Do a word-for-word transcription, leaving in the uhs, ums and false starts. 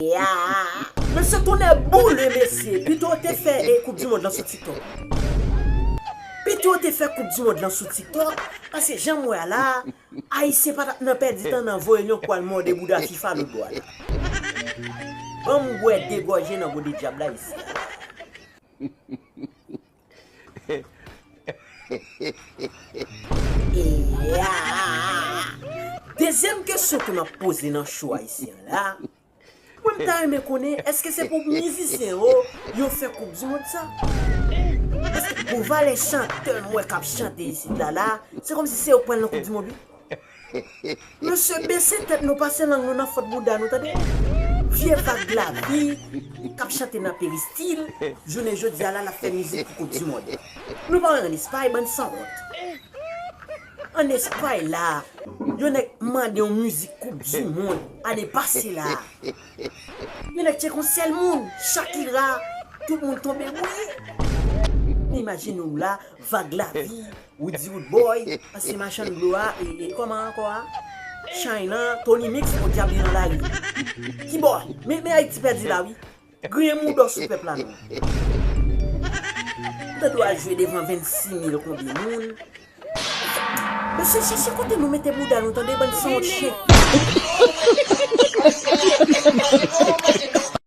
Yeah. Mesye, tonnè boule, mesye. Pito w te fè e koup di mond lan sou TikTok. Pito w te fè koup di mond lan sou TikTok. Paske jan m wè a la, Ayisyen pa t ap nan pèdi tan nan voye yon kwal mòde bouda FIFA lòt bò a la. Ban m bwè de gòje nan gode dyab la isi a. Yeah. Dezyèm kesyon ke m ap poze nan show ayisyen an la, mwen m ta renmen konnen, èske se pou mizisyen yo, yo fè koup di mond sa? Paske pou valè chantè m wè k ap chante isit la la, se kòmsi se yo k pral nan koup di mond, wi. Mesye, bese tèt nou, pase lang nou nan fòt bouda nou, tande. Vye vag lavi k ap chante nan peristil, jounen jodi a la, l ap fè mizik pou koup di mond. Nou pa wè ann Espay, bann sanwont. Ann Espay la, yon nèg mande yon mizik koup di mond ane pase la. Yon nèg tcheke yon sèl moun, Shakira, tout moun tonbe bouyi. Imajine w la, vag lavi, Woody Woodboy, ansyen machann dlo a, e, e kòman ankò a? China, Tony Mix, podyab li nan lari. Kibò? Men, men Ayiti pèdi la wi. Griyen mouda w sou pèp la non. Ou ta dwe al jwe devan vennsis mil konbyen moun. Mesye, chèche kote nou mete bouda nou, tande, bann sanwont chen.